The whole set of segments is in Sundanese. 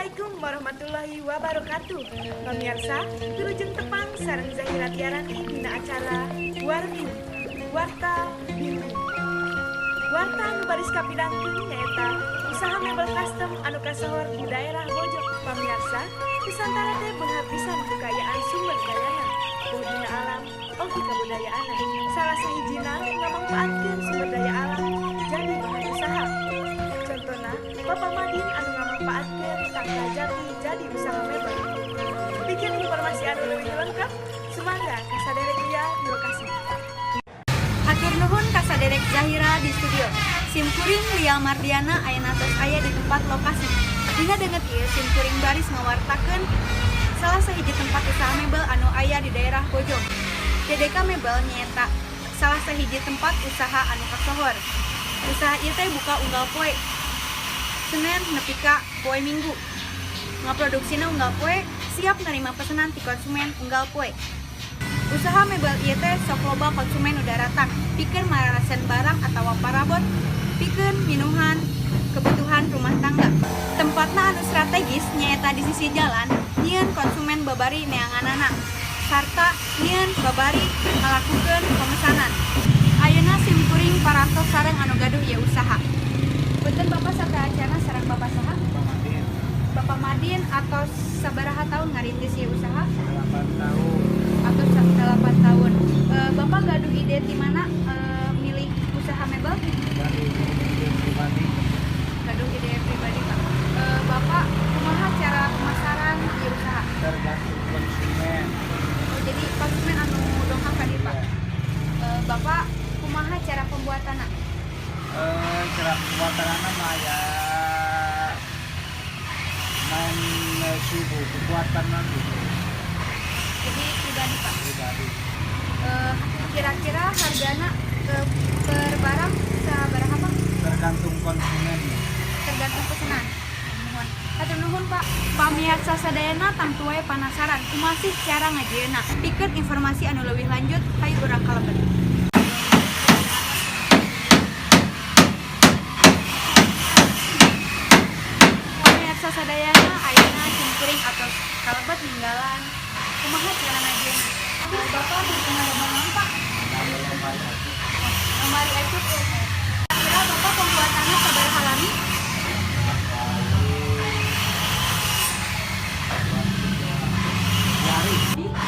Assalamualaikum warahmatullahi wabarakatuh. Pemirsa, wilujeng tepang sareng Zahira Tiarani dina acara Warmi, Warta Minggu. Warta anu baris kapidangkeun nyaeta usaha mebel custom anu kasohor di daerah Bojong. Pamirsa, Nusantara teh beunghar pisan kekayaan sumber dayana, boh dina alam oge kabudayaanna. Salah sahijina ngamangpaatkeun sumber daya alam jadi bahan usaha. Contona, Bapak Madin anu ngamangpaatkeun tangkal jati jadi usaha mebel. Pikeun informasi anu leuwih lengkap, sumangga ka saderek Lia di lokasi. Hatur nuhun ka saderek Zahira di studio. Sim kuring Lia Mardiana ayeuna tos aya di tempat lokasi. Dina danget ieu sim kuring baris ngawartakeun salah sahiji tempat usaha mebel anu aya di daerah Bojong. DDK Mebel nyaeta salah sahiji tempat usaha anu kasohor. Usaha ieu teh buka unggal poe Senin nepi ka poe Minggu. Ngaproduksina unggal poe, siap nerima pesanan ti konsumen unggal poe. Usaha mebel ieu teh sok loba konsumen nu daratang pikeun mararasen barang atawa parabot pikeun minuhan kebutuhan rumah tangga. Tempatna anu strategis nyaeta di sisi jalan, nyieun konsumen babari neanganana sarta nyieun babari ngalakukeun pemesanan. Ayeuna sim kuring parantos sareng anu gaduh ieu usaha. Punten, Bapak, sateuacanna sareng Bapak saha? Bapak Madin. Bapak Madin, atos sabaraha tahun ngarintis ieu usaha? 8 tahun. Atau 8 tahun. Bapak gaduh ide di mana milih usaha mebel? Dari ide pribadi. Gaduh ide pribadi, Pak. Bapak kumaha cara pemasaran ieu usaha? Tergantung konsumen. Oh, jadi konsumen anu dongkap ka dieu, Pak. Ya. Bapak kumaha cara pembuatanna? Cara pembuatanna mah ya main suhu kekuatan gitu. Jadi pribadi, Pak. Pribadi. Kira-kira hargana per barang sabaraha, Pak? Tergantung konsumen. Tergantung pesanan. Nuhun. Hatur nuhun, Pak. Pamiarsa sadayana, tangtu wae panasaran kumaha sih cara ngajieunna. Pikeun informasi anu leuwih lanjut, hayu urang kalebet. Pamiarsa sadayana, ayeuna simkuring atos kalebet ninggalan kumaha cara ngajieunna. Bapak beuki ngadamel naon, Pak? Lemari aja. Lemari acut. Kira Bapak pembuatannya sabaraha lami? Hari.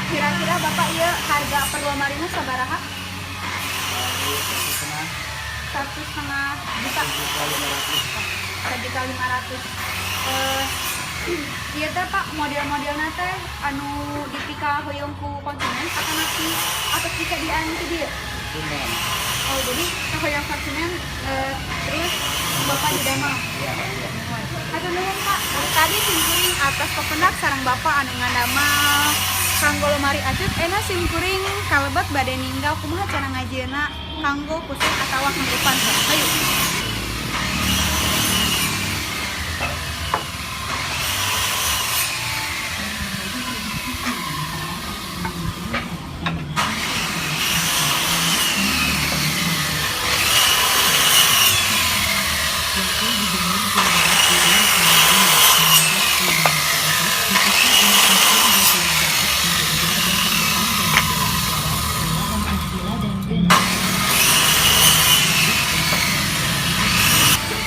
Kira-kira Bapak ieu harga per lemarinya sabaraha? 1,5. 1,5 juta. 1.500.000. 1.500.000. Ieu teh, Pak, model-modelna teh anu dipikahoyong ku konsumen atau nanti atau disadian ti dieu? Konsumen. Oh, jadi kahoyong konsumen, terus Bapak didamel. Iya. Hatur nuhun, Pak. Tadi simkuring atos pependak sareng Bapak anu ngadamel kanggo lemari acut. Ayeuna simkuring kalebet bade ninggal kumaha cara ngajieunna kanggo kusen atawa kanggo panto. Hayu.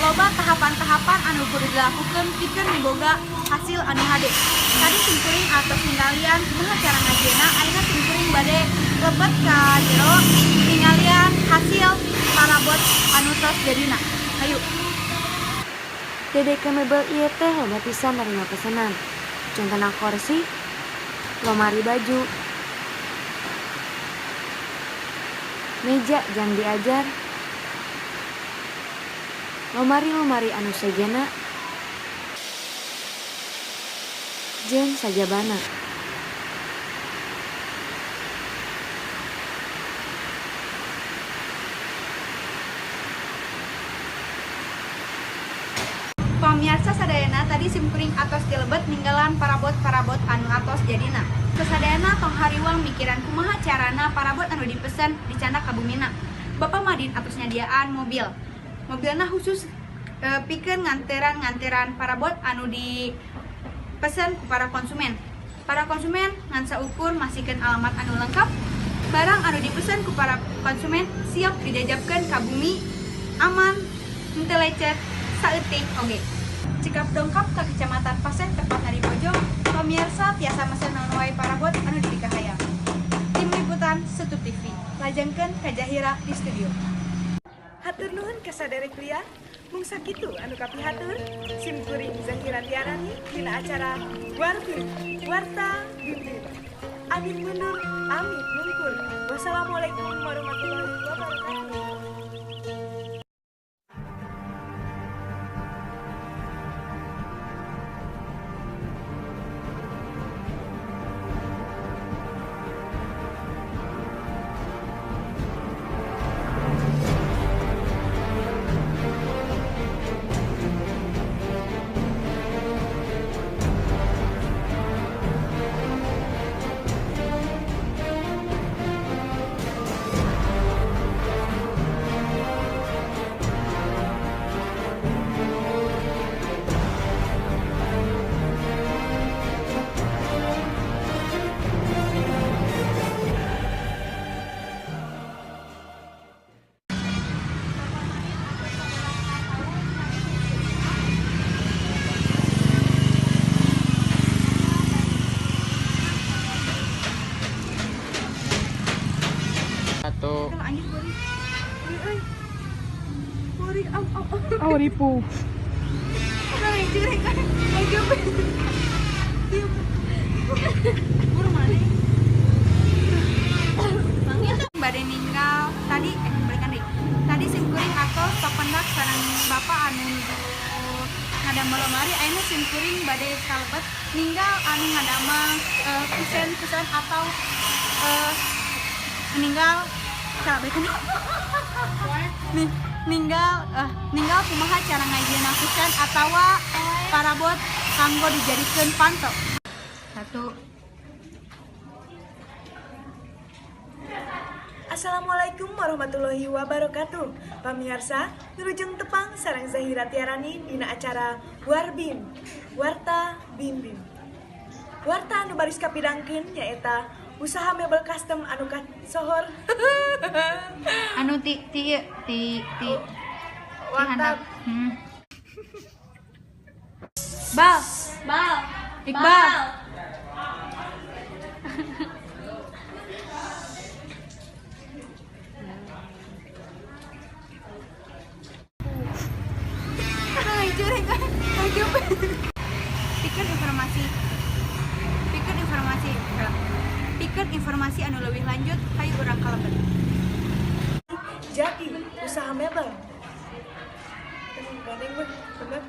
Loba tahapan-tahapan anu kudu dilakukan pikeun miboga hasil anu hade. Tadi simkuring atos ninggalian kumaha cara ngajieunna, ayeuna simkuring bade lebet ka jero ninggalian hasil parabot anu tos jadina. Hayu. DDK Mebel ieu teh loba pisan narima pesanan. Contohna kursi, lomari baju, meja jang diajar, lomari-lomari anu sejenna, jeung sajabana. Pamiarsa sadayana, tadi simkuring atos dilebet ninggalan parabot-parabot anu atos jadina. Kesadayana tong hariwang mikiran kumaha carana parabot anu dipesen dicandak ka bumina. Bapak Madin atos nyadiaan mobil. Mobilna khusus pikeun nganteran-nganteran parabot anu di dipesen ku para konsumen. Para konsumen ngan saukur masihkeun alamat anu lengkap, barang anu dipesen ku para konsumen siap dijajabkeun ka bumi, aman, henteu lecet, saeutik oge. Cekap dongkap ka Kecamatan Paseh tepatna di Bojong, pamirsa tiasa mesen naon wae parabot anu dipikahayang. Tim Liputan Setup TV, lajengkeun ka Jahira di studio. Hatur nuhun ka saderek Lia, mung sakitu anu kapihatur, sim kuring Zahira Tiarani dina acara Warbi, Warta Bimbim. Amit mundur, amit mungkur. Wassalamualaikum warahmatullahi wabarakatuh. Satu. Kalau anjir bori. Euy euy. Bori au au. Oh, ripu. Curang curang. Ayo. Buru mana? Bade ninggal tadi balikan deui. Tadi sim kuring atos papendak sareng bapak anu nuju ngadamel lemari, ayeuna sim kuring bade kalebet ninggal anu ngadamel kusen-kusen atau meninggal salah balikan nih, ninggal kumaha cara ngajieuna kusen atawa parabot kanggo dijadikeun panto. Satu. Assalamualaikum warahmatullahi wabarakatuh. Pamirsa, wilujeng tepang sareng Zahira Tiarani dina acara Warbim, Warta Bimbim. Warta anu baris kapidangkeun nyaeta usaha mebel custom anu kasohor. Anu ti ti ieu, ti ti ti Warta handap. Bal, Bal. Iqbal. Pikeun informasi. Pikeun informasi. Pikeun informasi anu leuwih lanjut hayu urang kalebet. Jadi usaha mebel. Gandeng bener.